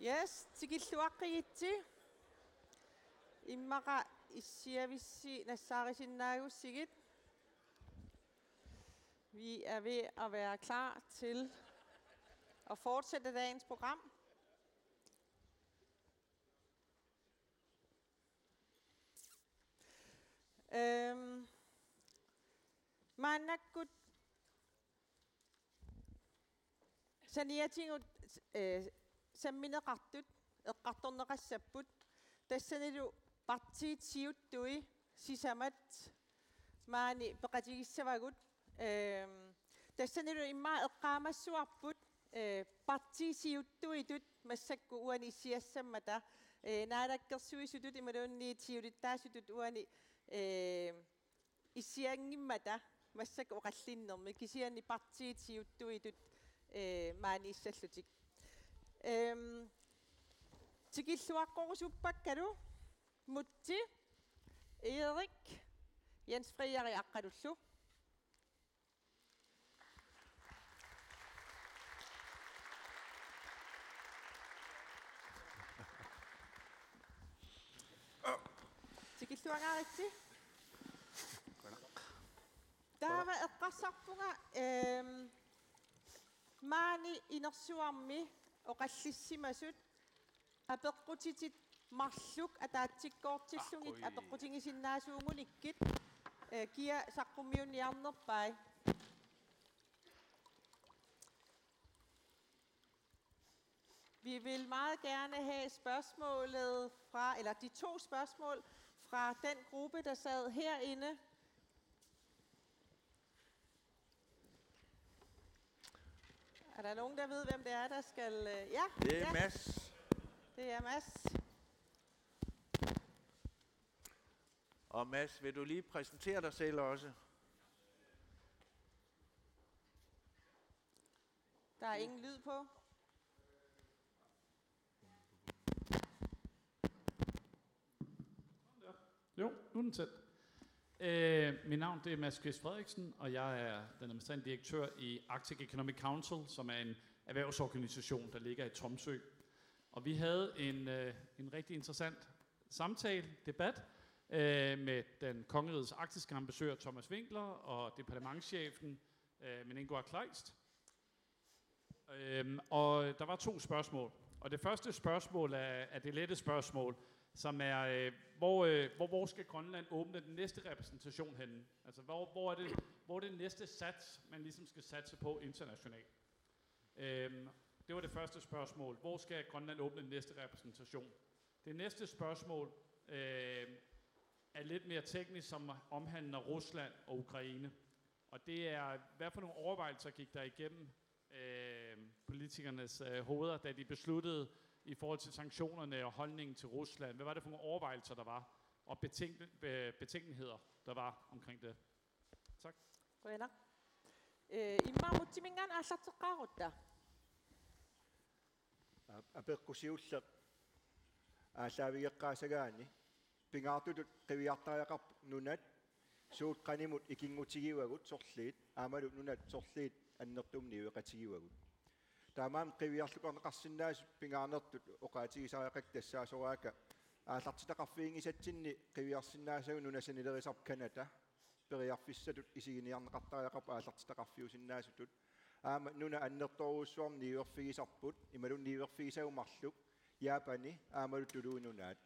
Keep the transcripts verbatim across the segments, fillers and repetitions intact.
Yes, tikilluaqqigitsi. Immaqa issiavissi nassaarisinnaagussigit. Vi er ved at være klar til at fortsætte dagens program. Øhm, maannakkut saniatigut, øh, sammineqartut eqqartorneqassapput, tassanilu partiit siuttui sisamat maani peqatigissavagut. Øhm, tassanilu immaqa eqqaamassavarput, øh, partiit siuttuitut massakkut uani issiassammata, øh, naalakkersuisutut imaluunniit siulittaasutut uani, øh, issianngimmata massakkut oqallinnermi, kisianni partiit siuttuitut, øh, maaniissallutik. Øhm, tikilluaqqorusuppakkalu Mutsi, Erik, Jens Frederik Aqqalullu. Tikilluangaaritsi. Taava eqqarsarpunga, øhm, maani inersuarmi oqallissimasut apeqqutitit marluk ataatsikkoortillugit apeqqutigisinnaasuugukkit, øh, kia saqqummiunniarnerpai. Vi vil meget gerne have spørgsmålet fra, eller de to spørgsmål fra den gruppe, der sad herinde. Er der nogen, der ved, hvem det er, der skal, øh, ja, det er, ja. Mads. Det er Mads. Og Mads, vil du lige præsentere dig selv også? Der er ingen lyd på. Jo, nu er den tændt. Øh, mit navn, det er Mads Kvist Frederiksen, og jeg er den administrerende direktør i Arctic Economic Council, som er en erhvervsorganisation, der ligger i Tromsø. Og vi havde en, øh, en rigtig interessant samtale, debat, øh, med den kongerigets arktiske ambassadør Thomas Winkler og departementschefen, øh, Meningor Kleist. Øhm, og der var to spørgsmål. Og det første spørgsmål er, er det lette spørgsmål, som er, øh, hvor, øh, hvor, hvor skal Grønland åbne den næste repræsentation henne? Altså, hvor, hvor er det, hvor er det næste sats, man ligesom skal satse på internationalt? Øhm, det var det første spørgsmål. Hvor skal Grønland åbne den næste repræsentation? Det næste spørgsmål, øh, er lidt mere teknisk, som omhandler Rusland og Ukraine. Og det er, hvad for nogle overvejelser gik der igennem, øh, politikernes, øh, hoveder, da de besluttede i forhold til sanktionerne og holdningen til Rusland? Hvad var det for nogle overvejelser, der var, og betænkning-, øh, betænkeligheder, der var omkring det? Tak. Qujanaq. Øh, immaqa Mutsiminngaanniit aallarteqqaarutta. A-, apeqqut siulleq aallaavigeqqaassagaanni, pingaartutut qiviartariaqarpoq nunat suut qanimut ikinngutigivagut sorliit, aammalu nunat sorliit annertuumik niueqatigivagut. Taamaammat qiviarluarneqarsinnaasut pingaarnertut oqaatigisariaqakka tassaasoraakka aallartitaqarfiginngisatsinni qiviarsinnaasagut nunat sanilerisarput Canada, periarfissatut isiginiarneqartariaqarpoq aallartitaqarfiusinnaasutut. Aamma nunat annertoorujussuarmik niuerfigisarput, imaluunniit niuerfigisagut marluk, Japani, aammalu Tuluit Nunaat.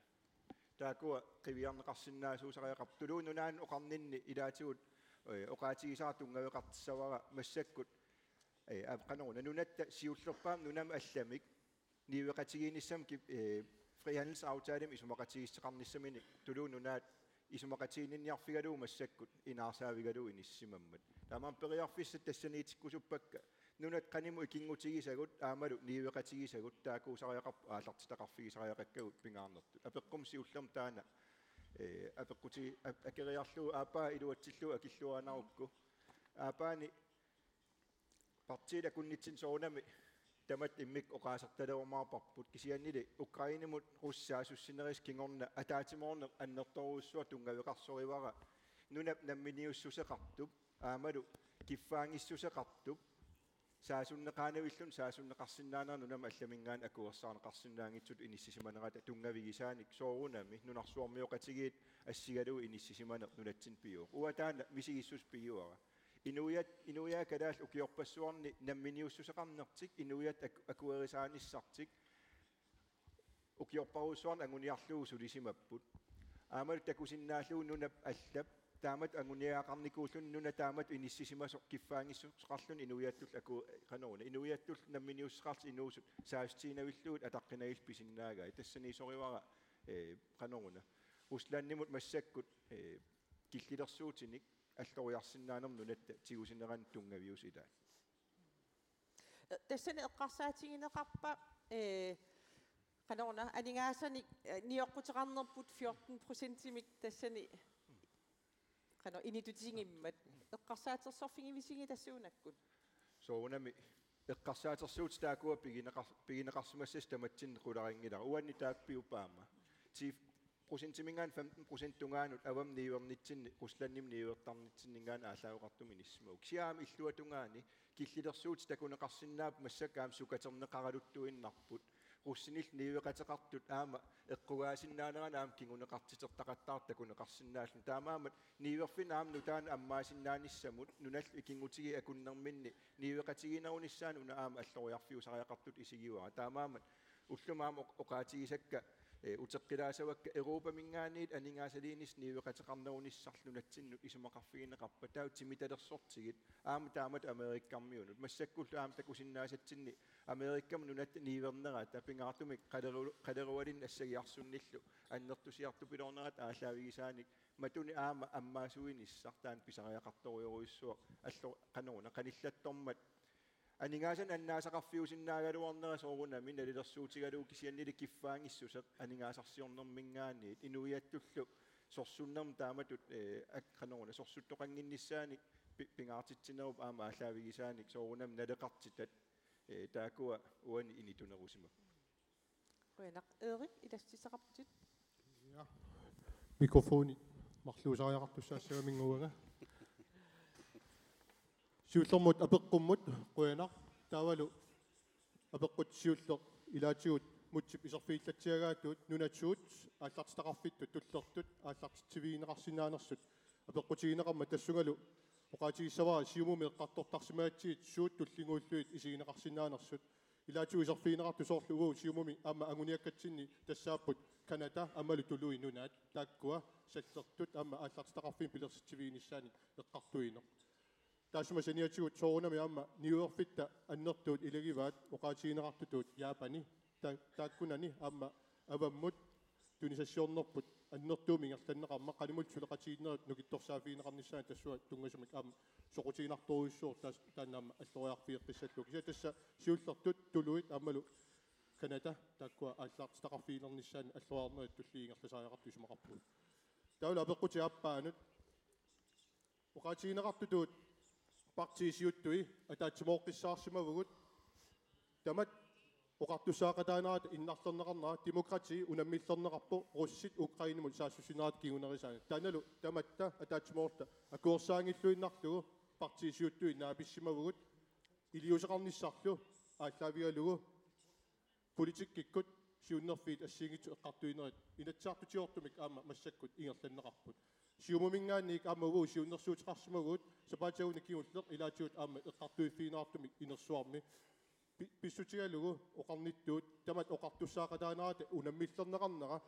Taakkua qiviarneqarsinnaasuusariaqarput. Tuluit Nunaannut oqarninni ilaatigut, øh, oqaatigisara tunngaveqartissavara massakkut, øh, ap-, qanoruna nunatta siullerpaamik nunamik allamik niueqatigiinnissamut ki-, øh, frihandelsaftalenik isumaqatigiissuteqarnissaminik Tuluit Nunaat isumaqatiginninniarfigalugu massakkut inaarsaavigalugu inissisimammat. Taamaammat periarfissat tassaniitikkusuppakka. Nunat qanimut ikinngutigisagut aammalu niueqatigisagut taakkuusariaqarput aallartitaqarfigisariaqakkagut pingaarnertut. Apeqqummi siullermi taanna, øh, apeqquti-, a-, akeriarlugu aappaa iluatsillugu akilluaannarukku. Aappaani partiit akunnitsinni soorunami tamatta immikkut oqaasertalerumaarparput, kisiannili Ukrainemut russisut saassussinerisa kingorna ataatsimoorneq annertoorujussuaq tunngaveqarsorivara nunap namminiussuseqartup aammalu kiffaanngissuseqartup saasunneqaanavilluni saasunneqarsinnaanera nunami allaminngaanniit akuersaarneqarsinnaanngitsutut inissisimanerata tunngavigisaanik soorunami nunarsuarmioqatigiit assigalugu inissisimaneq nunatsinni pivoq. Uanga taanna misigissuseq pivoq. Inuiaat, inuiaat kalaallit ukiorpassuarni namminiussuseqarnertik, inuiaat ak-, akuerisaanissartik, ukiorparujussuarni anguniarlugu sulisimapput. Aammalu takusinnaallugu nunap allap, taamatut anguniagaqarnikuulluni nuna taamatut inissisimasoq kiffaanngissuseqarluni inuiattullu aku-, qanoruna, inuiattullu namminiussuseqarlutik inuusut saassussiinavillugit ataqqinagillu pisinnaagaat. Tassaniisorivara, eh, qanoruna, Ruslandimut massakkut, eh, killilersuutinik alloriarsinnaanermut nunatta tigusinerannut tunngaviusoq ilaat. Tassani eqqarsaatigineqarpa, eh, qanoruna, aningaasanik, eh, nioqquteqarnerput fjorten procentimik tassani, qano, inittutigimmat. Eqqarsaatersorfigivisigit tassuunakkut? Soorunami eqqarsaatersuutit taakkua pigineqar-, pigineqarsimassasoq tamatsinnut qularinngilaq. Uanni taakku piupaama. Ti-, procentiminngaanniit femten procent tungaanut avammut niuernitsinni, Ruslandimut niuertarnitsinninngaanniit aallaaveqartumik inissisimavoq. Kisianni aamma illuatungaani killilersuutit takuneqarsinnaapput, massakkut aamma sukaterneqaraluttuinnarput. Russinillu niueqateqartut aamma eqqugaasinnaanerannik aamma kinguneqartitertaqattaartut takuneqarsinnaalluni. Taamaammat niuerfinnut aamma nutaanik ammaasinnaanissamut, nunallu ikinngutigiit akunnerminni niueqatigiinnerunissaanut una aamma alloriarfiusariaqartutut isigivara. Taamaammat ullumi aamma oq-, oqaatigisakka, eh, uteqqilaassavakka Europaminngaanniit aningaasaliinissaq niueqateqarnerunissarlu nunatsinnut isumaqarfigineqarpa, taava timitalersortigit, aamma taamatut Amerikkarmiunut. Massakkullu aamma takusinnaasatsinni Amerikkamut nunatta niuernerata pingaartumik qaleru-, qalerualinnik assagiarsunnillu annertusiartupiloornerata aallaavigisaanik matunik aamma ammaasuinissaq taanna pisariaqartorujorujussuaq, allo-, qanoruna, qanillattormat aningaasanik annaasaqarfiusinnaagaluarnera soorunami nalilersuutigalugu, kisiannili kiffaanngissuseq aningaasarsiornerminngaanniit inuiattullu sorsunnermik taamatut, eh, ak-, qanoruna, sorsuttoqannginnissaanik pi-, pingaartitsinerup aamma aallaavigisaanik soorunami naleqartitat, eh, taakkua uani inittunerusimapput. Qujanaq. Erik, ilassutissaqarputit? Ja. Mikrofoni marluusariaqartussaassagaminnga uanga. Siullermut apeqqummut qujanaq. Taavalu apeqqut siulleq ilaatigut Mútep iserfigillatsiagaatut nunatsuut aallartitaqarfittut tullertut aallartitsivigineqarsinnaanersut apeqqutigineqarmat, tassungalu oqaatigissavara Siumumi eqqartortarsimagatsigit suut tullinnguullugit isigineqarsinnaanersut. Ilaatigut iserfigineqartut soorlu uagut Siumumi aamma anguniakkatsinni tassaapput Canada aammalu Tuluit Nunaat, taakkua sallertut aamma aallartitaqarfimmik pilersitsiviginissaannik eqqartuineq. Taassuma saniatigut soorunami aamma niuerfitta annertuut ilagivaat oqaatigineqartutut Japani, ta-, taakkunani aamma avammut tunisassiornerput annertuumik ingerlanneqarmat, qanimut suleqatigiinnerit nukittorsaaffigineqarnissaannik tassunga tunngasumik aamma soqutiginartorujussuuvoq, taas-, taanna aamma alloriarfigeqqissallugu. Kisianni tassa siullertut tuluit aammalu Canada taakkua aallartitaqarfigilernissaannik alloriarnerit tulliit ingerlasariaqartut isumaqarpugut. Taavalu apeqqutit aappaanut. Oqaatigineqartutut partiit siuttui ataatsimooqqissaarsimavugut. Tamatta oqartussaaqataanerata innarlerneqarnera, demokrati unammillerneqarpoq russit Ukrainemut saassussinerata kingunerisaanik. Taannalu tamatta ataatsimoorluta akuersaanngilluinnarlugu partiit siuttui naapissimavugut, iliuuseqarnissarlu aallaavigalugu politikkikkut siunnerfiit assigiinngitsut eqqartuinerit Inatsisartutigoortumik aamma massakkut ingerlanneqarput. Siumuminngaanniit aamma uagut siunnersuuteqarsimavugut sapaatip-akunnera kingulleq ilaatigut aamma eqqartuiffigineqartumik inersuarmi. Pi-, pissutigalugu oqarnittut tamatta oqartussaaqataanerata unammillerneqarnera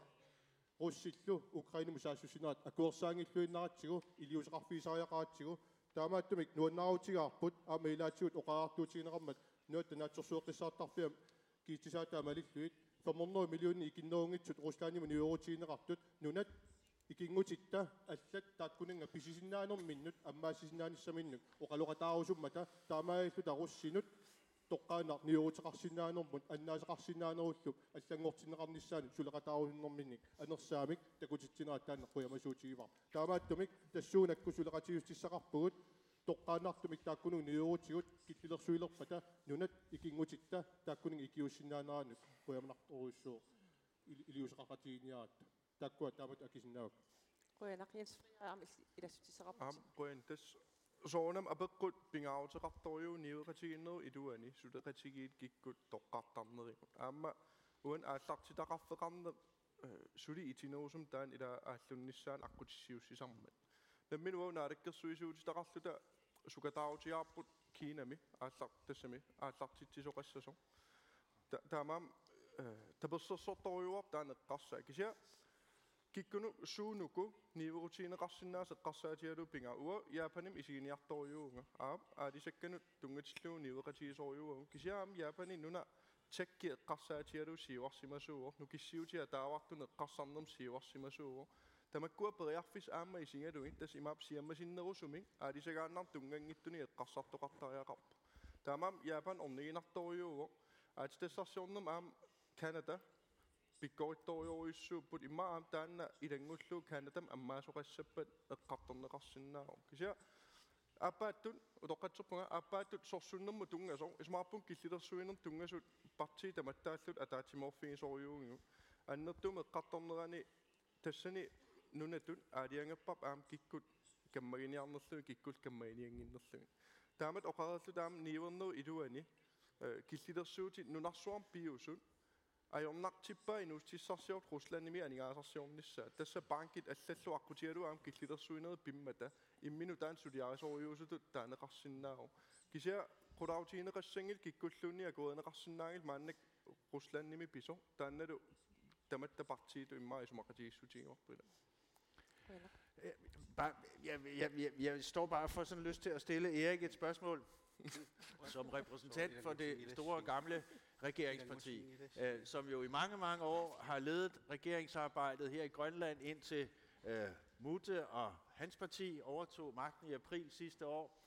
russillu Ukrainemut saassussinerata akuersaanngilluinnaratsigu, iliuuseqarfigisariaqaratsigu, taamaattumik nuannaarutigaarput aamma ilaatigut oqariartuutigineqarmat nunatta naatsorsueqqissaartarfiani kiitsisaataa malillugit, fem hundrede millioner ikinnerunngitsut Ruslandimut niuerutigineqartut, nunat ikinngutitta allat taakkuninnga pisisinnaanerminnut ammaasisinnaanissaminnik oqaloqataarusummata, taamaalilluta russinut toqqaannaq niueruteqarsinnaanermut annaasaqarsinnaanerullu allanngortinneqarnissaanut suleqataarusunnerminnik anersaamik takutitsinerat taanna qujamasuutigivara. Taamaattumik tassuunakkut suleqatigiissutissaqarpugut, toqqaannartumik taakkununnga niuerutigut killilersuilerpata nunat ikinngutitta taakkuninnga ikiuussinnaaneranut qujanartorujussuuvoq. Ili-, iliuuseqaqatigiinniaratta. Taakkua taamatut akisinnaavakka. Qujanaq. Jens Frederik aamma il-, ilassutissaqarputit. Aamma qujan, tassa Soorunami apeqqut pingaaruteqartorujuuvoq niueqatigiinnerup iluani suleqatigiit kikkut toqqartarnerigut. Aamma uani aallartitaqarfeqarneq, eh, suli itinerusumik taanna ila aallunnissaanut aqqutissiuussisarmat. Nammineq uagut naalakkersuisuutitaqarluta sukataarutigaarput Kinami aallar-, tassami aallartitsisoqassasoq. Ta-, taamaammat, eh, tapersersortorujuuarput taanna eqqarsaat. Kisianni kikkunnut suunuku niuerutigineqarsinnaasoq eqqarsaatigalugu pingaartoq. Uanga Japanimut isiginiartorujuuvunga. Aap, aalisakkanut tunngatillugu niueqatigisorujuuvugut. Kisianni aamma Japanip nuna tech-i eqqarsaatigalugu siuarsimasuuvoq. Nukissiutit ataavartunut eqqarsarnermut siuarsimasuuvoq. Tamakkua periarfissat aamma isigalugit tassa imaappoq siammasinnerusumik aalisagaannarnik tunnganngitsunik eqqarsartoqartariaqarpoq. Taamaammat Japan orniginartorujuuvoq. Aatsitassarsiornermi aamma Canada pikkorittorujorujussuupput, immaqa aamma taanna ilanngullugu Canadamut ammaasoqassappat eqqartorneqarsinnaavoq. Kisianni aappaattut, utoqqatserpunga, aappaattut sorsunnermut tunngasoq, isumaqarpunga killilersuinermut tunngasut partiit tamattaallutik ataatsimoorfigisorujuugigut. Annertuumik eqqartornerani tassani nunatut aalajangerparput aamma kikkut kammaginiarnerlugit, kikkullu kammaginiannginnerlugit. Taamatut oqareerluta aamma niuernerup iluani, eh, killilersuutit nunarsuarmi piusut ajornartippaat inuussutissarsiortut Ruslandimi aningaasarsiornissaat. Tassa bankit allallu aqqutigalugu aamma killilersuinerit pimmata imminut taanna suliarisorujuusutut taaneqarsinnaavoq. Kisianni qularutigineqassanngilaq, kikkulluunniit akuerineqarsinnaanngilaq maannakkut Ruslandimi pisoq, taannalu tamatta partiitut immaqa isumaqatigiissutigivarput. Øh, bare, jeg, jeg, jeg, jeg står bare for sådan lyst til at stille Erik et spørgsmål, som repræsentant for det store gamle regeringsparti, øh, som jo i mange, mange år har ledet regeringsarbejdet her i Grønland, indtil øh, Mute og hans parti overtog magten i april sidste år.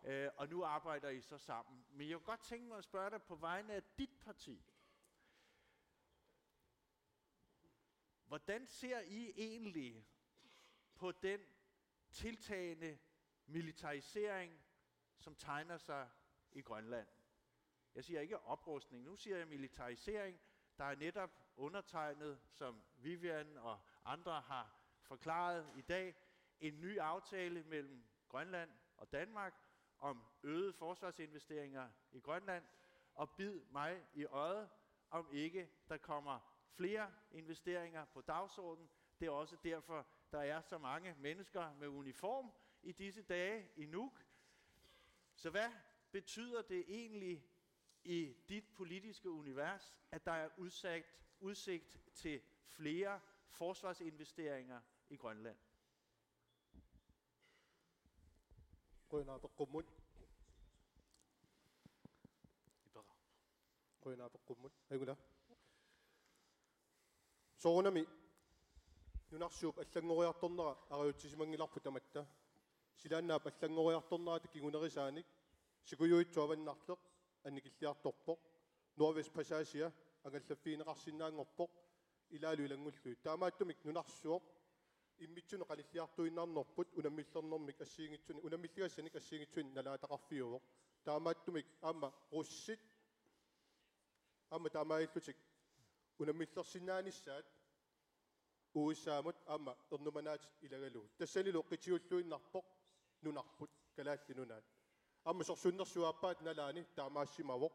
Øh, og nu arbejder I så sammen. Men jeg kunne godt tænke mig at spørge dig på vegne af dit parti. Hvordan ser I egentlig på den tiltagende militarisering, som tegner sig i Grønland? Jeg siger ikke oprustning, nu siger jeg militarisering. Der er netop undertegnet, som Vivian og andre har forklaret i dag, en ny aftale mellem Grønland og Danmark om øgede forsvarsinvesteringer i Grønland. Og bid mig i øjet, om ikke der kommer flere investeringer på dagsordenen. Det er også derfor, der er så mange mennesker med uniform i disse dage i Nuuk. Så hvad betyder det egentlig i dit politiske univers, at der er udsat, udsigt til flere forsvarsinvesteringer i Grønland? Qujanaq apeqqummut. Qujanaq apeqqummut. Angula. Soorunami nunarsuup allanngoriartornera arajutsisimanngilarput tamatta. Silaannaap allanngoriartornerata kingunerisaanik sikujuitsoq avannarleq annikilliartorpoq. Nordvestpassagia angallaffigineqarsinnaanngorpoq ilaalu ilanngullugit. Taamaattumik nunarsuup immitsinnut qanilliartuinnarnerput unammillernermik assigiinngitsunik, unammilligassanik assigiinngitsunik nalaataqarfiuvoq. Taamaattumik aamma russit aamma taamaalillutik unammillersinnaanissaat U S A-mut aamma ernumanaatit ilagalugu. Tassanilu qitiulluinnarpoq nunarput, Kalaallit Nunaat. Aamma sorsunnersuup aappaata nalaani taamaassimavoq.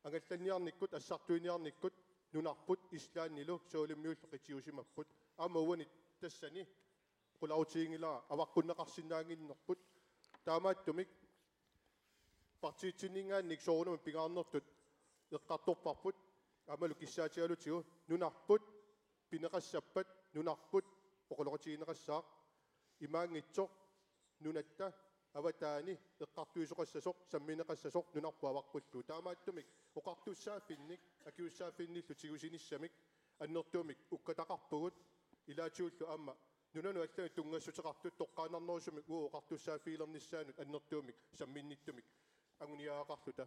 Angallanniarnikkut, assartuiniarnikkut nunarput Islandilu Savalimmiullu qitiusimapput. Aamma uani tassani qularutiginngilara avaqqunneqarsinnaannginnerput. Taamaattumik partiitsinninngaanniit soorunami pingaarnertut eqqartorparput aammalu kissaatigalutigu nunarput pineqassappat, nunarput oqaloqatigineqassaaq, imaanngitsoq nunatta avataani eqqartuisoqassasoq, sammineqassasoq nunarput avaqqullugu. Taamaattumik oqartussaaffinnik akisussaaffinnillu tigusinissamik annertuumik ukkataqarpugut, ilaatigullu aamma nunanut allanut tunngassuteqartut toqqaannarnerusumik uagut oqartussaaffigilernissaannut annertuumik samminnittumik anguniagaqarluta.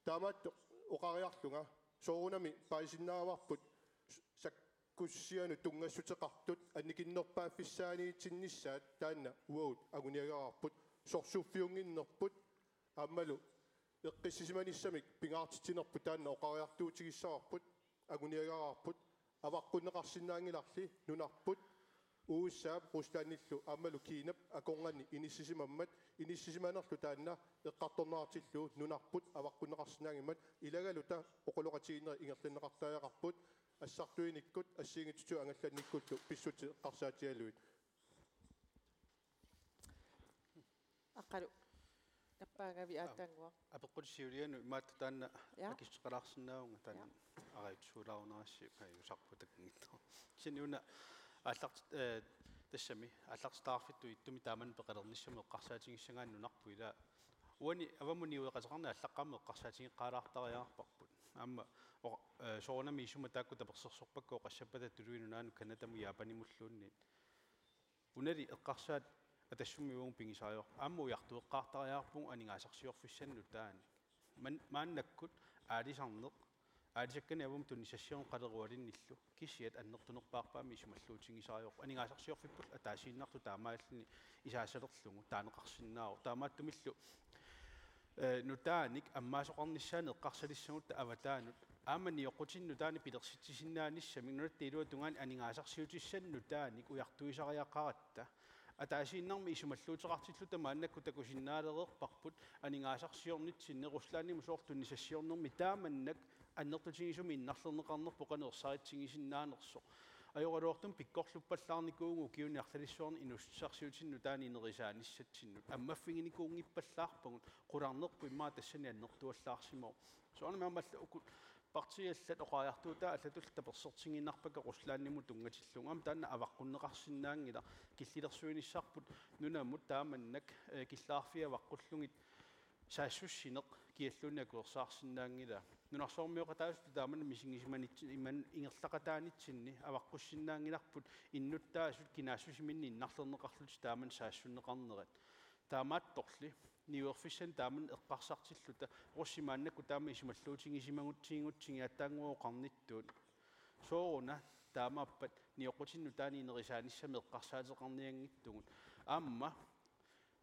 Taamaattoq oqariarlunga soorunami paasisinnaavarput sakkussianut tunngassuteqartut annikinnerpaaffissaaniitsinnissaat, taanna uagut anguniagaqarput, sorsuffiunnginnerput aammalu eqqissisimanissamik pingaartitsinerput taanna oqariartuutigissavarput, anguniagaqarput, avaqqunneqarsinnaanngilarli nunarput U S A-p Ruslandillu aammalu Kinap akornanni inissisimammat, inissisimanerlu taanna eqqartorneqartillugu nunarput avaqqunneqarsinnaanngimmat, ilagaluta oqaloqatigiinnerit ingerlanneqartariaqarput, assartuinikkut assigiinngitsutigut angallannikkullu pissutsit eqqarsaatigalugit. Aqqalu. Nappaagavit aatsaannguaq. Apeqqutit siulianut imaattoq taanna. Ja. Akissuteqalaarsinnaavunga taanna. Ja. Arajutsulaarunarassi ajusarput takunngitsoq. Kisianni una aallart-, eh, tassami aallartitaqarfittut ittumik taamani peqalernissamut eqqarsaatigissagaanni nunarput ila uani avammut niueqateqarneq aallaqqaammut eqqarsaatigeqqaalaartariaqarparput. Aamma o-, eh, soorunami isuma taakku tapersersorpakka oqassappata tuluit nunaannut Canadamut Japanimulluunniit. Unali eqqarsaat Atassummi uagut pigisarivarput. Aamma ujartueqqaartariaqarpugut aningaasarsiorfissanik nutaanik. Man-, maannakkut aalisarneq, aalisakkanik avammut tunissassiorneq qalerualinnillu, kisiat annertunerpaarpaamik isumalluutigisarivarput. Aningaasarsiorfipput ataasiinnartoq taamaalilluni isaasalerlugu taaneqarsinnaavoq. Taamaattumillu eh, nutaanik ammaasoqarnissaanut eqqarsalissagutta avataanut aamma nioqqutinik nutaanik pilersitsisinnaanissamik nunatta iluatungaani aningaasarsiutissanik nutaanik ujartuisariaqaratta. Ataasiinnarmik isumalluuteqartilluta maannakkut takusinnaalereerparput aningaasarsiornitsinni Ruslandimut soorlu tunissassiornermi taamannak annertutigisumik innarlerneqarnerput qanoq ersaritsigisinnaanersoq. Ajoraluartumik pikkorluppallaarnikuuvugut ukiuni arlalissuarni inuussutissarsiutini nutaanik inerisaanissatsinnut. Ammaffiginikuunngippallaarpagut qularnerput immaqa tassani annertuallaarsimavoq. Soorunami aamma allat uku partiit allat oqariartuutaat allatulli tapersertigiinnarpakka Ruslandimut tunngatillugu. Aamma taanna avaqqunneqarsinnaanngilaq killilersuinissarput nunamut taamannak, eh, killaraarfiit avaqqullugit saassussineq kialluunniit akuersaarsinnaanngilaa. Nunarsuarmioqataasutut taamannak misigisimanitsi-, iman-, ingerlaqataanitsinni avaqqussinnaanngilarput innuttaasut kinaassusiminnik innarlerneqarlutik taamannak saassunneqarnerat. Taamaattorli niuerfissanik taamannak eqqarsartilluta, russi maannakkut taama isumalluutigisimagutsigigutsigiattaannguaq oqarnittut. Sooruna taamaappat nioqqutinik nutaanik inerisaanissamik eqqarsaateqarnianngitsugut. Aamma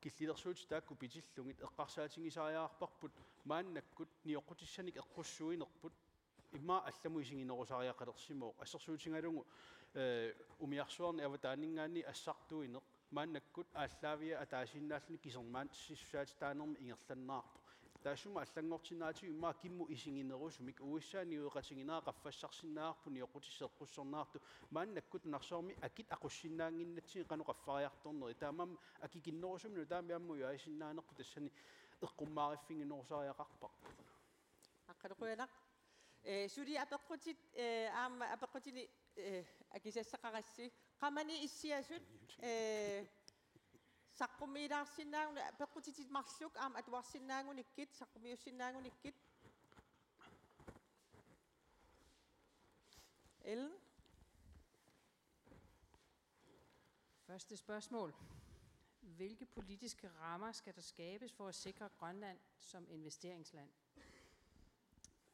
killilersuutit taakku pitillugit eqqarsaatigisariaqarparput maannakkut nioqqutissanik eqqussuinerput immaqa allamut isiginerusariaqalersimavoq. Assersuutigalugu, eh, umiarsuarni avataaninngaanniit assartuineq maannakkut aallaaviat ataasiinnaalluni kisermaanissussaatitaanermik ingerlanneqarpoq. Taassuma allanngortinneqartigu immaqa kimmut isiginerusumik U S A niueqatiginera qaffassarsinnaavarput nioqqutissat eqqussorneqartut maannakkut nunarsuarmi akit aqussinnaannginnatsigit qanoq qaffariartornerit. Taamaammat akikinnerusumik nutaamik aamma ujaasinnaanerput tassani eqqummaariffiginerusariaqarparput. Aqqalu qujanaq. Eh, suli apeqqutit, eh, aamma apeqqutini, eh, akisassaqarassi. Qamani issiasut, eh, saqqummiilaarsinnaagunik, apeqqutitit marluk aamma atuarsinnaagunikkit, saqqummiussinnaagunikkit. Ellen? Første spørgsmål. Hvilke politiske rammer skal der skabes for at sikre Grønland som investeringsland?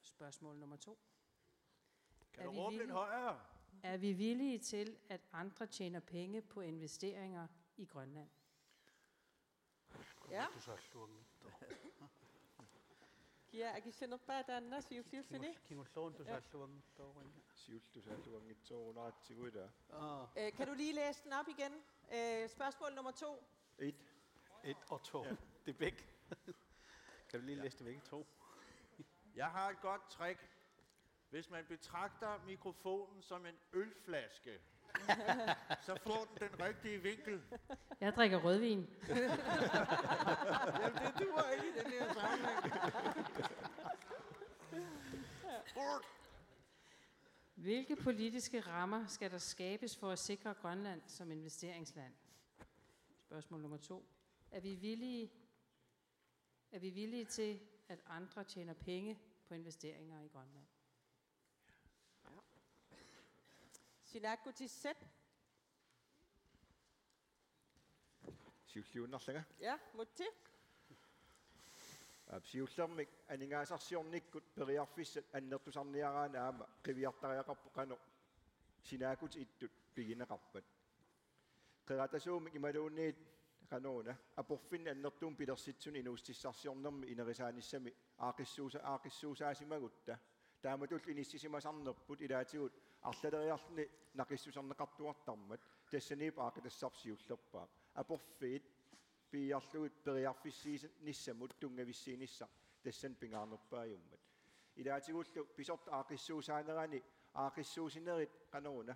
Spørgsmål nummer to. Kan Er du vi råbe lidt villige? Højere? Er vi villige til, at andre tjener penge på investeringer i Grønland? Ja. Tusaalluanngitsoq. Kia akissanerpaa taanna siulliulluni? Kingul-, kingullermik tusaalluanngitsoorina. Siulleq tusaalluanngitsoorunaratsigu ilaa. Aa. Øh, kan du lige læse den op igen? Øh, spørgsmål nummer to. Et. Et og to. Ja. Det er begge. Kan du lige læse det begge to? Jeg har et godt trick. Hvis man betragter mikrofonen som en ølflaske, så får den den rigtige vinkel. Jeg drikker rødvin. Jamen, det duer ikke i den her sammenhæng. Hvilke politiske rammer skal der skabes for at sikre Grønland som investeringsland? Spørgsmål nummer to. Er vi villige, er vi villige til, at andre tjener penge på investeringer i Grønland? Ja. Sinaakkutissat. Siulliuinnarlanga. Ja, Mutsi. Aap, siullermik aningaasarsiornikkut periarfissat annertusarniaraanni aamma qiviartariaqarpoq qanoq sinaakkutit ittut pigineqarpat. Qeratasuumik imaluunniit qanoruna aporfinni annertuumik pilersitsunik inuussutissarsiornermi inerisaanissami aaqqissuusa-, aaqqissuussaasimagutta Taamatullu inissisimasarnerput ilaatigut arlaleriarluni naqissuserneqartuartarmat tassaniippoq aaqqitassarput siullerpaaq. Aporfiit piiarlugit periarfissiinissamut tunngavissiinissaq tassani pingaarnerpaajummat. Ilaatigullu pisortap aaqqissuussaanerani aaqqissuussinerit qanoruna.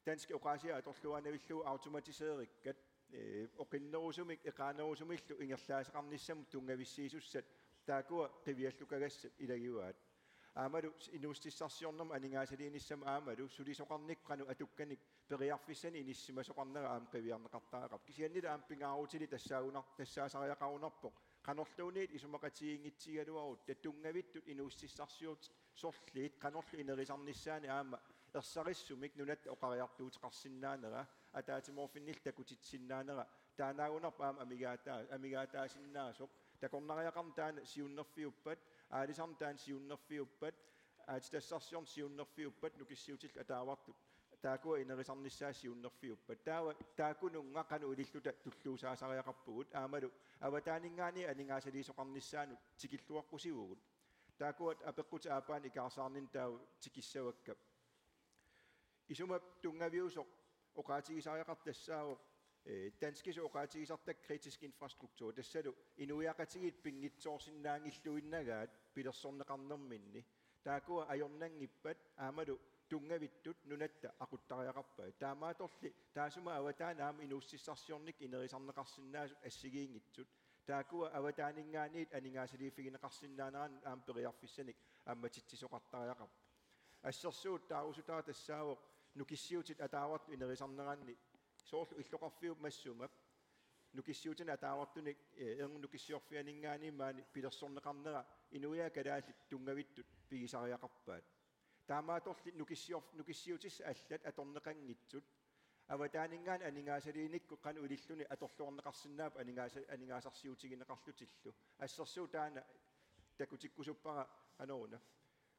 Danskit oqaasiat atorluaannavillugu automatiseerikkat, ee, oqinnerusumik eqaannerusumillu ingerlaaseqarnissamut tunngavissiisussat taakkua qiviallukagassat ilagivaat. Aammalu inuussutissarsiornermut aningaasaliinissamut aammalu sulisoqarnikkut qanoq atukkanik periarfissanik inissisimasoqarnera aamma qiviarneqartariaqarpoq. Kisiannili aamma pingaarutilik tassaagunar-, tassaasariaqarunarpoq. Qanorluunniit isumaqatigiinngitsigigaluarutta tunngavittut inuussutissarsiutit sorliit qanorlu inerisarnissaannik aamma ersarissumik nunatta oqariartuuteqarsinnaanera, ataatsimoorfinnillu takutitsisinnaanera, taannaagunarpoq aamma amigaataa-, amigaataasinnaasoq, takornariaqarneq taanna siunnerfiuppat, aalisarneq taanna siunnerfiuppat, aatsitassarsiorneq siunnerfiuppat, nukissiutillu ataavartut taakkua inerisarnissaat siunnerfiuppat. Taava taakkununnga qanoq ililluta tulluusaasariaqarpugut, aammalu avataaninngaanniit aningaasaliisoqarnissaanut tikilluaqqusivugut. Taakkua apeqqutit aappaanni ikaarsaarninni taava tikissavakka. Isumap tunngaviusoq oqaatigisariaqartoq tassaavoq, ee, danskisut oqaatigisartakkat kritisk infrastruktur, tassalu inuiaqatigiit pinngitsoorsinnaanngilluinnagaat pilersorneqarnerminni. Taakkua ajornanngippat aammalu tunngavittut nunatta aquttariaqarpai. Taamaattorli taassuma avataani aamma inuussutissarsiornikkut inerisarneqarsinnaasut assigiinngitsut. Taakkua avataaninngaanniit aningaasaliiffigineqarsinnaanerannik aamma periarfissanik ammatitsisoqartariaqarpoq. Assersuut taarusutaat tassaavoq nukissiutit ataavartut inerisarneranni soorlu illoqarfiup massuma nukissiutinik ataavartunik, eh, erngup nukissiorfianinngaanniit maani pilersorneqarnera inuiaat kalaallit tunngavittut pigisariaqarpaat. Taamaattorli nukissior-, nukissiutissat allat atorneqanngitsut avataaninngaanniit aningaasaliinikkut qanoq ililluni atorluarneqarsinnaapput aningaasa-, aningaasarsiutigineqarlutillu. Assersuut taanna takutikkusuppara qanoruna.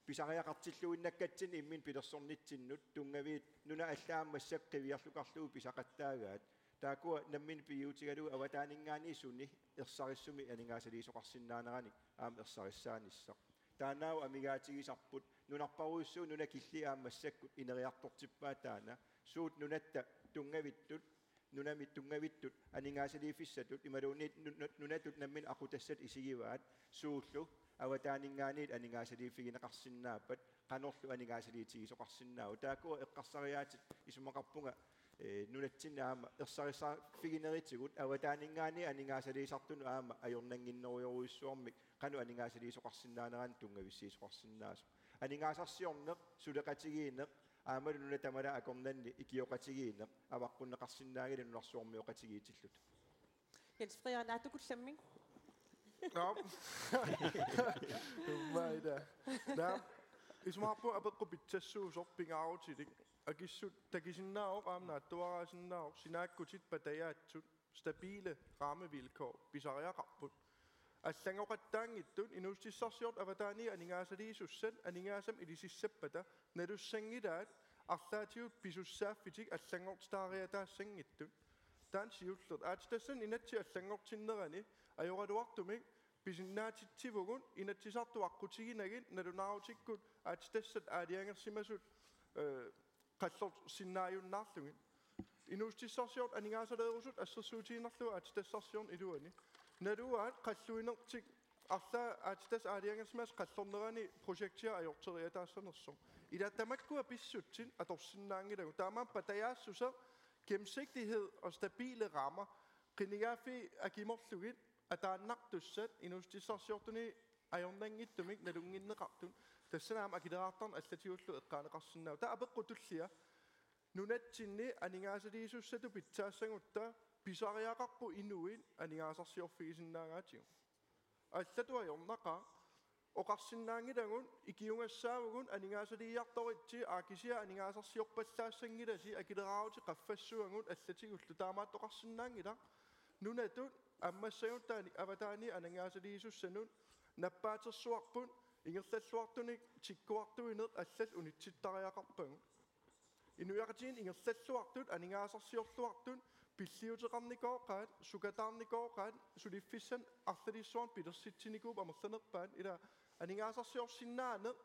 Pisariaqartilluinnakkatsinni imminut pilersornitsinnut tunngaviit nunat allat aamma massakkut qiviarluarlugit pisaqattaagaat. Taakkua namminneq pigiutigalugu avataaninngaanniit suni ersarissumik aningaasaliisoqarsinnaaneranik aamma ersarissaanissaq. Taannaavoq amigaatigisarput, nunarparujussuup nunat killiit aamma massakkut ineriartortippaat taanna. Suut nunatta tunngavittut, nunami tunngavittut aningaasaliiffissatut imaluunniit nu-, nu-, nunatut namminneq aqutassat isigivaat, suullu avataaninngaanniit aningaasaliiffigineqarsinnaappat, qanorlu aningaasaliitigisoqarsinnaava. Taakkua eqqarsariaatsit isumaqarpunga, eh, nunatsinni aamma ersarissaaffiginerisigut avataaninngaanniit aningaasaliisartunut aamma ajornannginnerujorujussuarmik qanoq aningaasaliisoqarsinnaaneranik tunngavissiisoqarsinnaasoq. Aningaasarsiorneq, suleqatigiinneq, aammalu nunat tamalaat akornanni ikioqatigiinneq avaqqunneqarsinnaanngilaq nunarsuarmioqatigiitilluta. Jens Frederik, naatsukullammik. Naam. Maida. Naam. Isumaqarpunga apeqqut pitsassuusoq pingaarutilik. Akissut takusinnaavoq aamma naatsuaraasinnaavoq sinaakkutit patajaatsut stabile rammevilkår pisariaqarput. Allanngoqattaanngitsut inuussutissarsiortut avataaniit aningaasaliisussat aningaasamik ilisissappata nalussanngilaat arlaatigut pisussaaffitik allanngortitaariataassanngitsut. Taanna siulleq. Aatsitassanut inatsit allanngortinnerani ajoraluartumik pisinnaatitsivugut Inatsisartut aqqutiginagit nalunaarutikkut aatsitassat aalajangersimasut, eh, qallorsinnaajunnaarlugit. Inuussutissarsiortut aningaasaleerusut assersuutigiinnarlugu aatsitassarsiorneq iluani. Naluaat qalluinertik arlaat aatsitassat aalajangersimasut qallornerani projektia ajorteriataassanersoq. Ila tamakkua pissutsit atorsinnaanngilagut. Taamaammat patajaassuseq, gennemsigtighed og stabile rammer. Qinigaaffii akimorlugit ataannartussat inuussutissarsiortunit ajornanngitsumik nalunnginneqartut. Tassani aamma akileraartarneq allatigullu eqqaaneqarsinnaavoq. Taava apeqqut tullia. Nunatsinni aningaasaliisussatut pitsaassagutta pisariaqarpoq inuit aningaasarsiorfigisinnaagaatigut. Allatut ajornaqaaq. Oqarsinnaanngilagut ikiugassaavugut aningaasaliiartoritsi, aa, kisianni aningaasarsiorpallaassanngilasi, akileraarutit qaffassuagut allatigullu, taamaattoqarsinnaanngilaq. Nunatut ammassagutta ani-, avataaniit aningaasaliisussanut nappaatersuarput, ingerlalluartunik tikkuartuineq allallu unitsittariaqarpagut. Inuiaqatigiinni ingerlalluartut, aningaasarsiorluartut pilliuteqarnikooqaat, sukataarnikooqaat, suliffissanik arlalissuarnik pilersitsinikuupput amerlanerpaat, ila aningaasarsiorsinnaaneq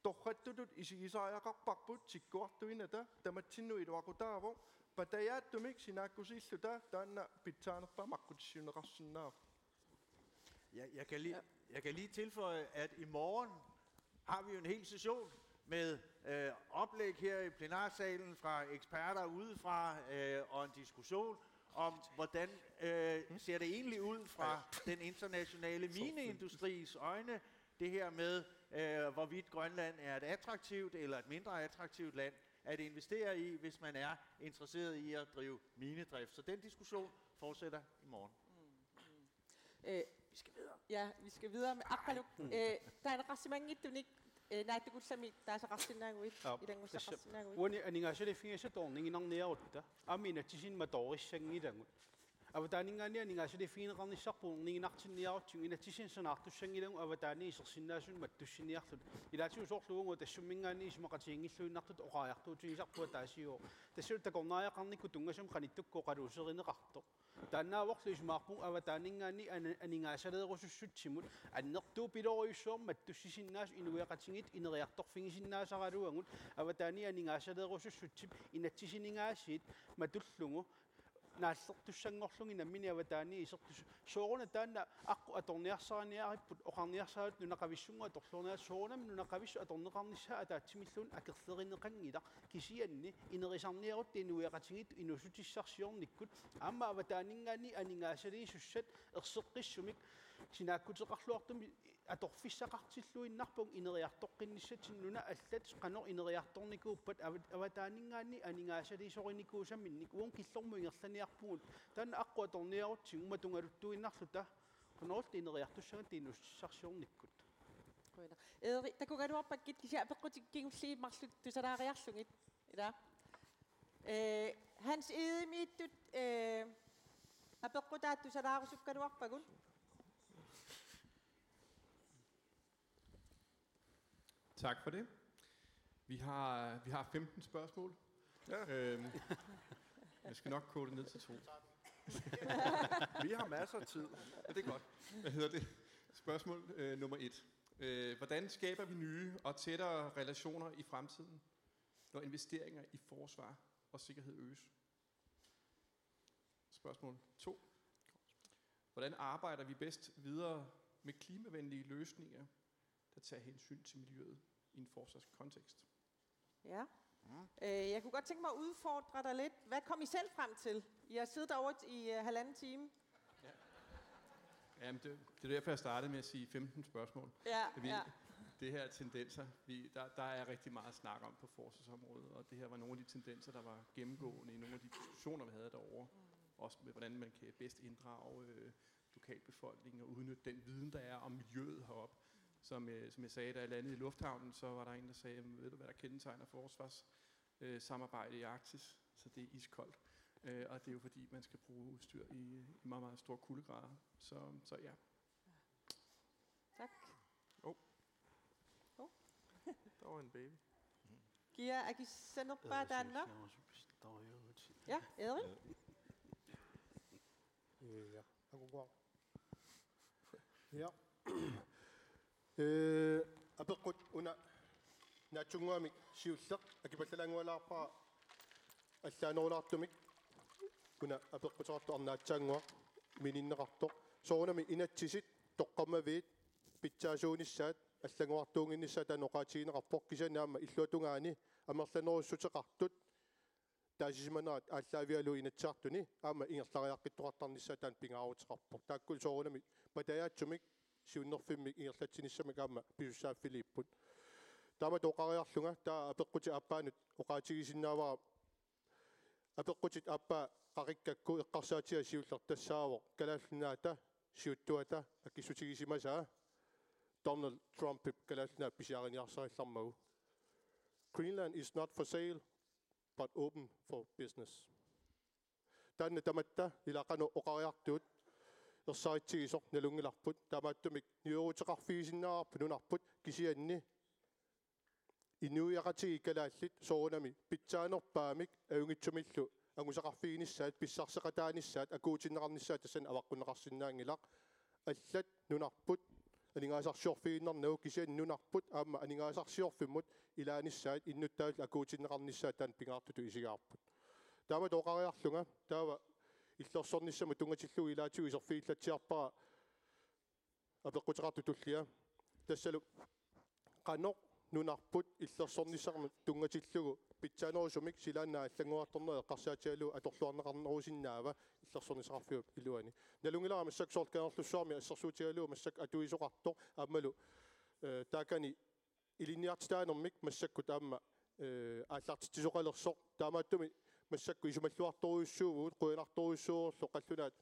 Torrattutut isigisariaqarparput tikkuartuinata, tamatsinnut iluaqutaavoq, patajaatsumik sinaakkusiilluta taanna pitsaanerpaamik aqqutissiuunneqarsinnaavoq. Jeg, jeg, kan lige, jeg kan lige tilføje, at i morgen har vi jo en hel session med øh, oplæg her i plenarsalen fra eksperter udefra øh, og en diskussion om, hvordan øh, ser det egentlig ud fra den internationale mineindustris øjne, det her med, øh, hvorvidt Grønland er et attraktivt eller et mindre attraktivt land at investere i, hvis man er interesseret i at drive minedrift. Så den diskussion fortsætter i morgen. Øh, vi skal videre. Ja, vi skal videre med Aqqaluk. Øh, taaneqarsimanngitsunik, øh, naatsukullami taasaqarsinnaaguit, Aa, ilanngussaqarsinnaaguit. Uani aningaasaliiffigisassat orniginarniarutta, aamma inatsisinik matoorissanngilagut. Avataaninngaanniit aningaasaliiffigineqarnissarput orniginartinniarutsigu inatsisinik sanaartussanngilagut avataaniit isersinnaasunik mattussiniarluta. Ilaatigut soorlu uagut tassumminngaanniit isumaqatiginngilluinnartutut oqariartuutigisarput ataasiuvoq. Tassalu takornariaqarnikkut tunngasumik qanittukkut oqaluuserineqartoq. Taannaavoq isumaqarpunga avataaninngaanniit ani-, aningaasaleerusussutsimut annertuupilorujussuarmik mattussisinnaasut inuiaqatigiit ineriartorfigisinnaasaraluagut avataaniit aningaasaleerusussutsip inatsisiningaasiit matullugu naallertussanngorlugit nammineq avataaniit isertussat. Sooruna taanna aqqut atorniarsariniaripput oqarniarsaraluta nunaqavissunnguit atorluarniarit, soorunami nunaqavissut atorneqarnissaa ataatsimilluunniit akerlerineqanngilaq, kisianni inerisarniarutta inuiaqatigiit inuussutissarsiornikkut aamma avataaninngaanniit aningaasaliisussat erseqqissumik sinaakkuteqarluartumik atorfissaqartilluinnarpagut ineriartoqqinnissatsinnut. Nunat allat qanoq ineriartornikuuppat ava-, avataaninngaanniit aningaasaliisorinikuusaminnik uagut killormut ingerlaniarpugut. Taanna aqqut atorniarutsigu matugaluttuinnarluta qanorluunniit ineriartussagatta inuussutissarsiornikkut. Eeri, takugaluarpakkit kisianni apeqqutit kingulliit marluk tusalaariarlugit. Ila. Øh, Hans Egedemiittut, øh, apeqqutaat tusalaarusukkaluarpagut. Tak for det. Vi har, vi har femten spørgsmål. Ja. Øhm, jeg skal nok kode det ned til to. Vi har masser af tid. Ja, det er godt. Hvad hedder det? Spørgsmål øh, nummer et. Øh, hvordan skaber vi nye og tættere relationer i fremtiden, når investeringer i forsvar og sikkerhed øges? Spørgsmål to. Hvordan arbejder vi bedst videre med klimavenlige løsninger, der tager hensyn til miljøet i en forsvarskontekst? Ja. Øh, jeg kunne godt tænke mig at udfordre dig lidt. Hvad kom I selv frem til? I har siddet derovre i uh, halvanden time. Jamen, det, det er derfor, jeg startede med at sige femten spørgsmål. Ja, Fordi ja. Det her tendenser, vi, der, der er rigtig meget at snakke om på forsvarsområdet, og det her var nogle af de tendenser, der var gennemgående i nogle af de diskussioner, vi havde derovre. Også med, hvordan man kan bedst inddrage øh, lokalbefolkningen og udnytte den viden, der er om miljøet heroppe. Som, øh, som jeg sagde, da jeg landede i lufthavnen, så var der en, der sagde: "Jamen, ved du, hvad der kendetegner forsvars øh, samarbejde i Arktis?" Så det er iskoldt. Øh, og det er jo fordi, man skal bruge udstyr i, i meget, meget store kuldegrader. Så, så ja. Tak. Oh. Oh. Der var en baby. Kia Akisanerpa taanna. Ja, Erik? Ja, akukuaq. Ja. Øh, apeqqut una naatsunnguamik siulleq akipallalaanngualaarpara allaanerulaartumik. Una apeqquteqartoq arnaatsaannguaq mininneqartoq. Soorunami inatsisit toqqammaviit pitsaasuunissaat allanngorartuunnginnissaat taanna oqaatigineqarpoq, kisianni aamma illuatungaani amerlanerussuteqartut taasisimanerat aallaavigalugu Inatsisartuni aamma ingerlariaqqittoqartarnissaat taanna pingaaruteqarpoq. Taakku soorunami patajaatsumik siunnerfimmik ingerlatsinissamik aamma pisussaaffiliipput. Taamatut oqariarlunga taava apeqqutit aappaannut oqaatigisinnaavara. Apeqqutit aappaa qaqikkakku eqqarsaatiga siulleq tassaavoq Kalaallit Nunaata siuttuata akissutigisimasaa Donald Trumpip Kalaallit Nunaat pisiariniarsarillarmagu. Greenland is not for sale, but open for business. Taanna tamatta ila qanoq oqariartugut ersaritsigisoq nalunngilarput, taamaattumik niueruteqarfigisinnaavarput nunarput, kisianni inuiaqatigiit kalaallit soorunami pitsaanerpaamik ajunngitsumillu angusaqarfiginissaat, pissarseqataanissaat, akuutinneqarnissaat tassani avaqqunneqarsinnaanngilaq. Allat nunarput aningaasarsiorfigiinnarnagu, kisianni nunarput aamma aningaasarsiorfimmut ilaanissaat innuttaasut akuutinneqarnissaat taanna pingaartutut isigaarput. Taama tooqariarlunga taava illersornissamut tunngatillugu ilaatigut iserfigillatsiarpara apeqquteqartut tullia. Tassalu qanoq nunarput illersornissamut tunngatillugu pitsaanerusumik silaannaap allanngoriartornera eqqarsaatigalugu atorluarneqarnerusinnaava illersornissaqarfiup iluani. Nalunngilara massakkut soorlu Kangerlussuarmi assersuutigalugu massakkut atuisoqartoq aammalu, eh, taakani ilinniartitaanermik massakkut aamma, eh, aallartitsisoqalersoq. Taamaattumik massakkut isumalluartorujussuuvugut, qujanartorujussuuvorlu qallunaat,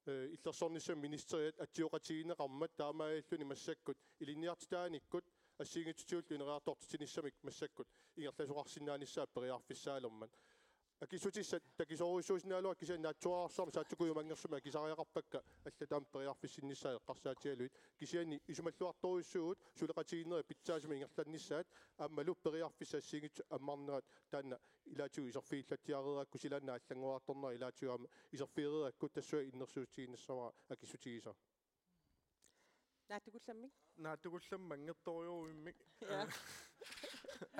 eh, illersornissamut ministeriat atsioqatigiinneqarmat, taamaalilluni massakkut ilinniartitaanikkut assigiinngitsutigullu ineriartortitsinissamik massakkut ingerlasoqarsinnaanissaat periarfissaalermat. Akissutissat takisoorujussuusinnaagaluarpakka, kisianni naatsorsuarmik saattukujumangersummik akisariaqarpakka allat taama periarfissinnissaat eqqarsaatigalugit. Kisianni isumalluartorujussuuvugut suleqatigiinnerat pitsaasumik ingerlannissaat aammalu periarfissat assigiinngitsut ammarnerat taanna ilaatigut iserfigillatsiareerakku, silaannaap allanngoriartornera ilaatigut aamma iserfigereerakku, tassunga innersuussutigiinnassavara akissutigisara. Naatsukullammik? Naatsukullammik manngertorujuuvimmik. Ja.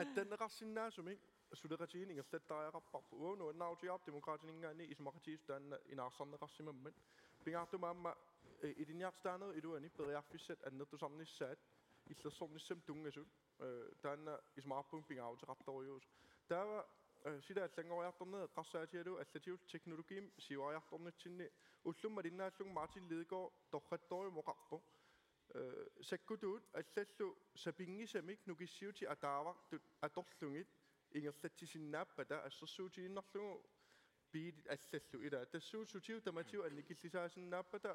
Attanneqarsinnaasumik suleqatigiinneq ingerlattariaqarparput. Uagut nuannaarutigaarput Demokraatininngaanniit isumaqatigiissut taanna inaarsarneqarsimammat. Pingaartumik aamma, eh, ilinniartitaanerip iluani periarfissat annertusarnissaat illersornissamut tunngasut, eh, taanna isumaqarpunga pingaaruteqartorujuusoq. Taava, eh, sila allanngoriartornera eqqarsaatigalugu allatigut teknologiimik siuariartornitsinni ullumma malinnaallugu Martin Lidegaard torrattorujummik oqarpoq: Eh, sakkutuut allallu sapinngisamik nukissiutit ataavartut atorlugit ingerlatsisinnaappata, assersuutigiinnarlugu biilit allallu, ila tassuuna sutigut tamatigut annikillisaasinnaappata,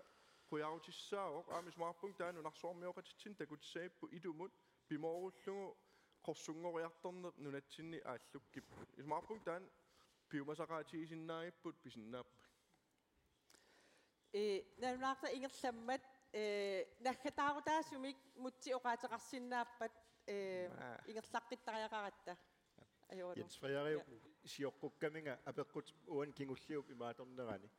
qujarutissaavoq. Aamma isumaqarpunga taanna nunarsuarmioqatitsinnut takutissagipput, ilumut pimoorullugu qorsunngoriartorneq nunatsinni aallukkippoq. Isumaqarpunga taanna piumasaqaatigisinnaagipput, pisinnaapput. Ee, nalunaarta ingerlammat, ee, naggataarutaasumik Múte oqaaseqarsinnaappat, ee, Aa. Ingerlaqqittariaqaratta. Ajoralu. Jens Frederik, ja, sioqqukkaminga apeqqut uani kingulliup imaatornerani.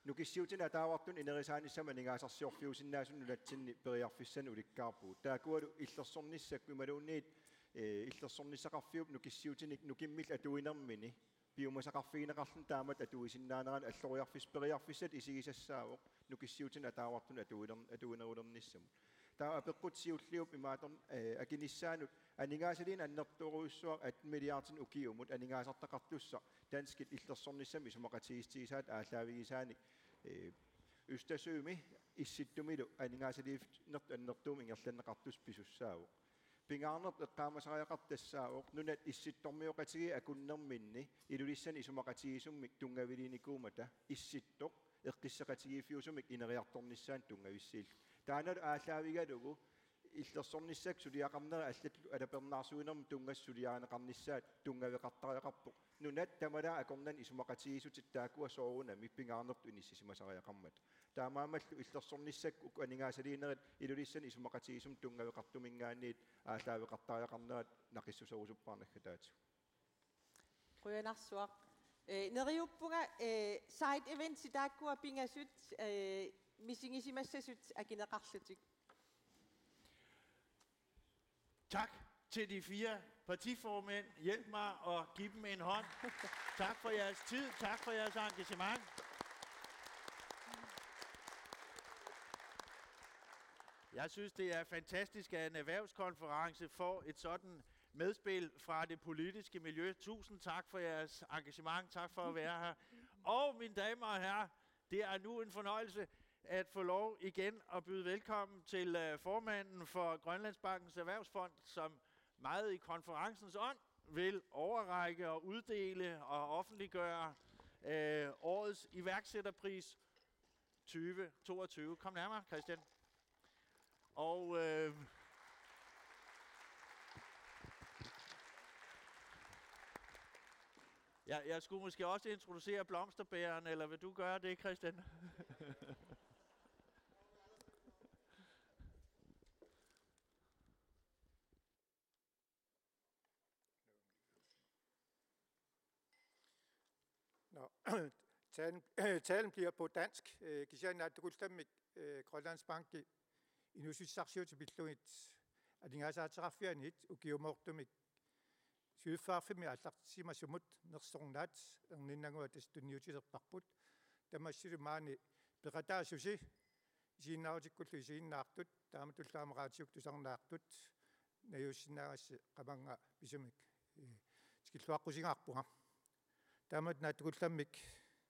Nukissiutinik ataavartunik inerisaanissamut aningaasarsiorfiusinnaasunut nunatsinni periarfissanik ulikkaarpugut. Taakkualu illersornissakkut imaluunniit, ee, illersornissaqarfiup nukissiutinik nukimmillu atuinermini piumasaqarfigineqarluni taamatut atuisinnaanerani alloriarfis-, periarfissatut isigisassaavoq nukissiutinik ataavartunik atuiner-, atuinerulernissamut. Taava apeqqut siulliup imaator-, eh, akinissaanut aningaasaliineq annertoorujussuaq atten milliardinik ukiumut aningaasartaqartussaq danskit illersornissamik isumaqatigiissutigisaatit aallaavigisaanik, eh, Østersømi Issittumilu aningaasaliiffinertut annertuumik ingerlanneqartussaq pisussaavoq. Pingaarnertut eqqaamasariaqartoq tassaavoq nunat issittormioqatigiit akunnerminni Ilulissani isumaqatigiissummik tunngaviliinikuummata Issittoq eqqisseqatigiiffiusumik ineriartornissaanut tunngavissiilluta. Taannalu aallaavigalugu illersornissakkut suliaqarneri allallu alapernaarsuinermut tunngasut suliarineqarnissaat tunngaveqartariaqarpoq. Nunat tamalaat akornanni isumaqatigiissutit taakkua soorunami pingaarnertut inissisimasariaqarmata. Taamaammallu illersornissakkut uku aningaasaliinerit Ilulissani isumaqatigiissummik tunngaveqartuminngaanniit aallaaveqartariaqarnerat naqissuserusuppara naggataatigut. Qujanarsuaq. Ee, neriuppunga, ee, side events taakkua pingasut, ee, misigisimassasut akineqarlutik. Tak til de fire partiformænd. Hjælp mig og giv dem en hånd. Tak for jeres tid. Tak for jeres engagement. Jeg synes, det er fantastisk, at en erhvervskonference får et sådan medspil fra det politiske miljø. Tusind tak for jeres engagement. Tak for at være her. Og mine damer og herrer, det er nu en fornøjelse at få lov igen at byde velkommen til, øh, formanden for Grønlandsbankens Erhvervsfond, som meget i konferencens ånd vil overrække og uddele og offentliggøre, øh, årets iværksætterpris tyve toogtyve. Kom nærmere, Christian. Og, øh, ja, jeg skulle måske også introducere blomsterbæreren, eller vil du gøre det, Christian? Nå, talen, talen bliver på dansk. Øh, kisianni naatsukullammik, øh, Grønlandsbanki inuussutissarsiutit pillugit aningaasaateqarfianit ukiumoortumik siulliuffimmi aallartissimasumut nersornaat erniinnannguaq tassa tunniutilerparput. Tamassi maani peqataasusi isiginnaarutikkullu isiginnaartut, taamatullu aamma raatiukkut tusarnaartut, najuussinnaagassi qamannga pisumik, eh, tikilluaqqusigaarpunga. Taamatut naatsukullammik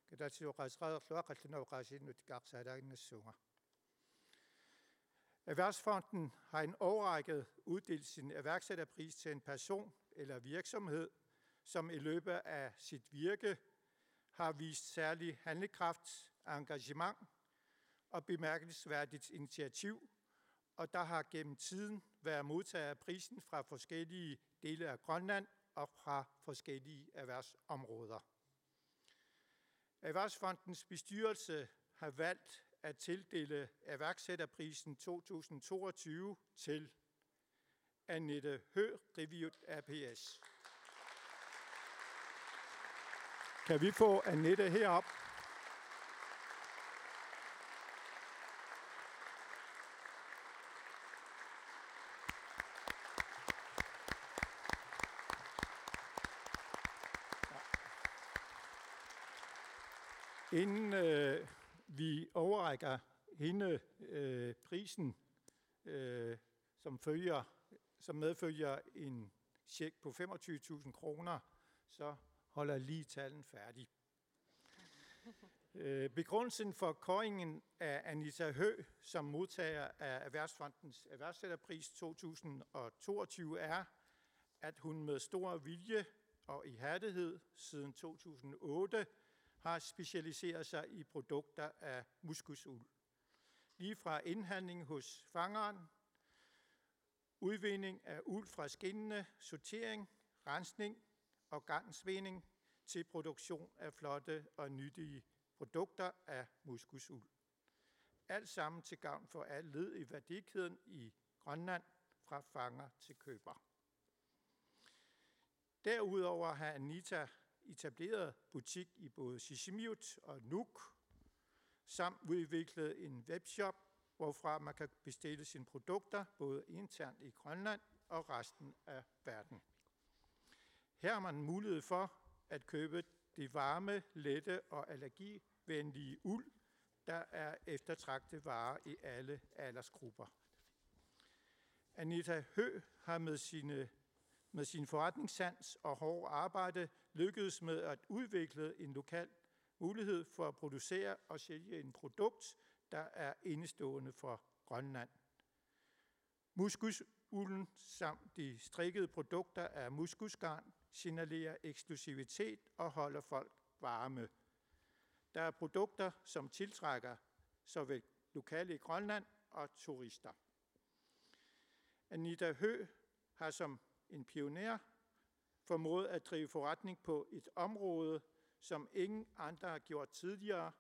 kalaallisut oqaaseqareerlunga qallunaat oqaasiinnut ikaarsaarlaaginnassuunga. Erhvervsfonden har i en årrække uddelt sin iværksætterpris til en person eller virksomhed, som i løbet af sit virke har vist særlig handlekraft, engagement og bemærkelsesværdigt initiativ, og der har gennem tiden været modtager af prisen fra forskellige dele af Grønland og fra forskellige erhvervsområder. Erhvervsfondens bestyrelse har valgt at tildele iværksætterprisen to tusind toogtyve til Annette Høegh, Reviut A pS. Kan vi få Annette herop? Inden øh, vi overrækker hende øh, prisen, øh, som, følger, som medfølger en check på femogtyve tusind kroner, så holder jeg lige talen færdig. Øh, begrundelsen for kåringen af Anita Høegh som modtager af Erhvervsfondens Erhvervsstøttepris to tusind og toogtyve er, at hun med stor vilje og ihærdighed siden to tusind otte har specialiseret sig i produkter af moskusuld. Lige fra indhandling hos fangeren, udvinding af uld fra skindene, sortering, rensning og garnsvinding til produktion af flotte og nyttige produkter af moskusuld. Alt sammen til gavn for alle led i værdikæden i Grønland, fra fanger til køber. Derudover har Anita etableret butik i både Sisimiut og Nuuk, samt udviklet en webshop, hvorfra man kan bestille sine produkter både internt i Grønland og resten af verden. Her har man mulighed for at købe det varme, lette og allergivenlige uld, der er eftertragtet vare i alle aldersgrupper. Anita Høegh har med sine, med sin forretningssans og hårde arbejde lykkedes med at udvikle en lokal mulighed for at producere og sælge en produkt, der er enestående for Grønland. Moskusulden samt de strikkede produkter af moskusgarn signalerer eksklusivitet og holder folk varme. Der er produkter, som tiltrækker såvel lokale i Grønland og turister. Anita Høegh har som en pioner formået at drive forretning på et område, som ingen andre har gjort tidligere,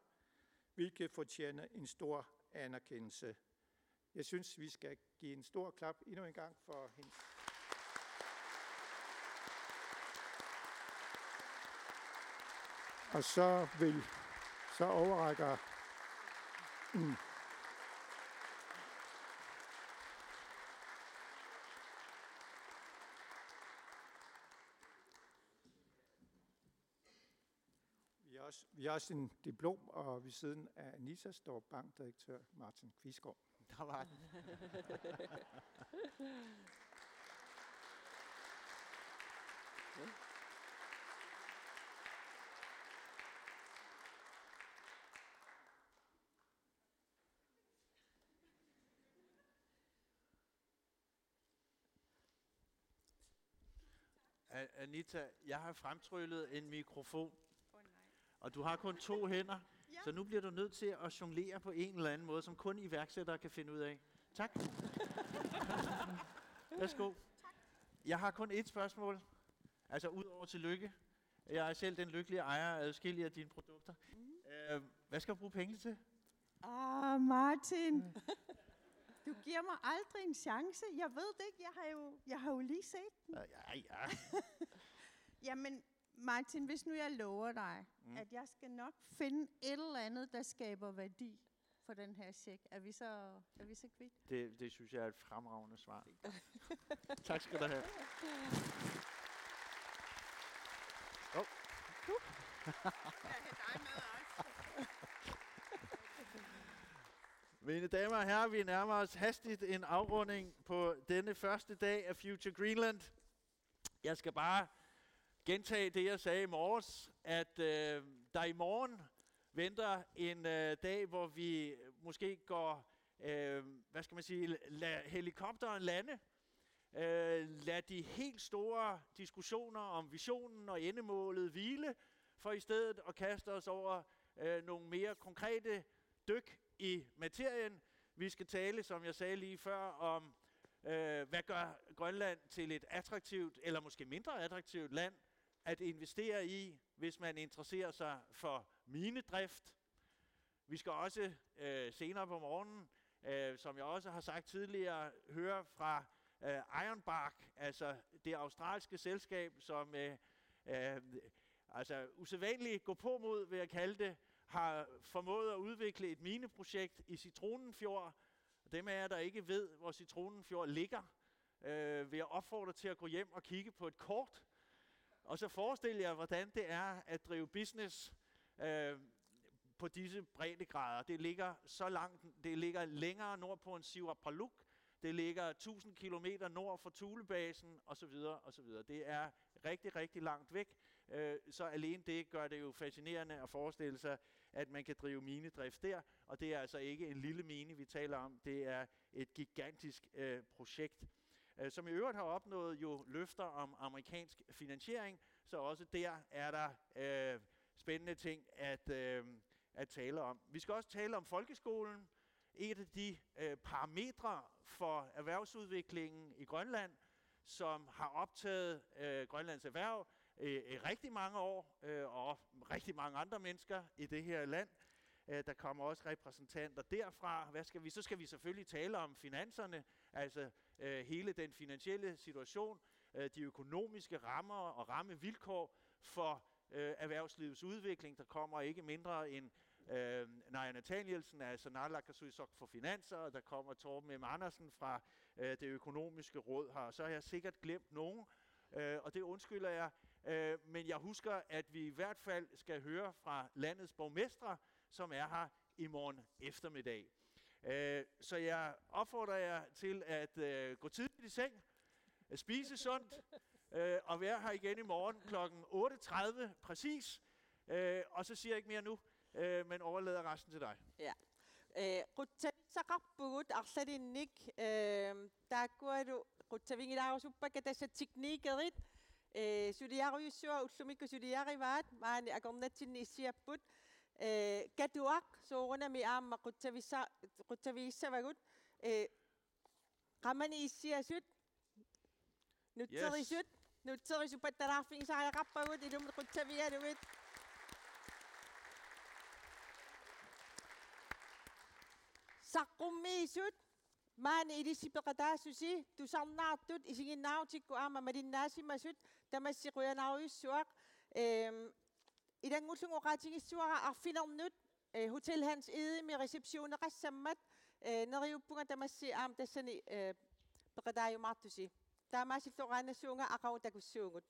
hvilket fortjener en stor anerkendelse. Jeg synes, vi skal give en stor klap endnu en gang for hende. Og så vil, så overrækker, mm. Vi har også, vi har også en diplom, og ved siden af Anita står bankdirektør Martin Kvistgaard. Der var den. A-, Anita, jeg har fremtryllet en mikrofon. Åh, nej. Og du har kun to hænder, ja, så nu bliver du nødt til at jonglere på en eller anden måde, som kun iværksættere kan finde ud af. Tak. Værsgo. Tak. Jeg har kun ét spørgsmål. Altså, udover tillykke. Jeg er selv den lykkelige ejer af adskillige af dine produkter. Mhm. Øh, hvad skal du bruge pengene til? Ah, Martin. Du giver mig aldrig en chance. Jeg ved det ikke. Jeg har jo, jeg har jo lige set den. Ja, ja, ja. Jamen, Martin, hvis nu jeg lover dig, mm, at jeg skal nok finde et eller andet, der skaber værdi, for den her check. Er vi så, er vi så kvitt? Det, det synes jeg er et fremragende svar. Tak skal du have. Oh. Mine damer og herrer, vi nærmer os hastigt en afrunding på denne første dag af Future Greenland. Jeg skal bare gentage det, jeg sagde i morges, at øh, der i morgen venter en øh, dag, hvor vi måske går, øh, hvad skal man sige, lad helikopteren lande, øh, lad de helt store diskussioner om visionen og endemålet hvile, for i stedet at kaste os over øh, nogle mere konkrete dyk i materien. Vi skal tale, som jeg sagde lige før, om øh, hvad gør Grønland til et attraktivt, eller måske mindre attraktivt land at investere i, hvis man interesserer sig for minedrift. Vi skal også øh, senere på morgenen, øh, som jeg også har sagt tidligere, høre fra øh, Ironbark, altså det australske selskab, som øh, øh, altså usædvanligt gåpåmod, vil jeg kalde det, har formået at udvikle et mineprojekt i Citronenfjord. Og dem af jer, der ikke ved, hvor Citronenfjord ligger, øh, vil jeg opfordre til at gå hjem og kigge på et kort, og så forestille jer, hvordan det er at drive business øh, på disse breddegrader. Det ligger så langt, det ligger længere nordpå end Siorapaluk. Det ligger tusind kilometer nord for Thulebasen, og så videre, og så videre. Det er rigtig, rigtig langt væk. Øh, så alene det gør det jo fascinerende at forestille sig, at man kan drive minedrift der. Og det er altså ikke en lille mine, vi taler om. Det er et gigantisk øh, projekt. Øh, som i øvrigt har opnået jo løfter om amerikansk finansiering, så også der er der øh, spændende ting at, øh, at tale om. Vi skal også tale om folkeskolen. Et af de øh, parametre for erhvervsudviklingen i Grønland, som har optaget øh, Grønlands erhverv øh, i rigtig mange år, øh, og rigtig mange andre mennesker i det her land. Øh, der kommer også repræsentanter derfra. Hvad skal vi? Så skal vi selvfølgelig tale om finanserne, altså øh, hele den finansielle situation, øh, de økonomiske rammer og rammevilkår for øh, erhvervslivets udvikling. Der kommer ikke mindre end øh, Naja Nathanielsen, altså Naalakkersuisoq for Finanser, og der kommer Torben M. Andersen fra øh, det økonomiske råd her. Og så har jeg sikkert glemt nogen, øh, og det undskylder jeg. Øh, men jeg husker, at vi i hvert fald skal høre fra landets borgmestre, som er her i morgen eftermiddag. Øh, så jeg opfordrer jer til at øh, gå tidligt i seng, at spise sundt, øh, og være her igen i morgen klokken otte tredive præcis. Øh, og så siger jeg ikke mere nu, øh, men overlader resten til dig. Ja. Ee, qutsavissaqarpugut arlalinnik, ee, taakkualu qutsavigilaarusuppakka tassa teknikerit, ee, suliarujussuaq ullumikkut suliarivaat, maani akornatsinni issiapput, ee, Katuaq soorunami aamma qutsavissa-, qutsavigissavagut, ee, qamani issiasut, nutserisut, nutserisut pattalaarfigisariaqarpagut ilumut qutsavigalugit. Saqqummiisut, maani ilissi peqataassusi, tusarnaartut, isiginnaarutikkut aamma malinnaasimasut, tamassi qujanarujussuaq. Ehm, ilanngullugu oqaatigissavara arfinernut, eh, Hotel Hans Egedemi receptioneqassammat, eh, neriuppunga tamassi aamma tassani, eh, peqataajumaartusi. Taamaasilluaraannassuunga aqagu takussuugut.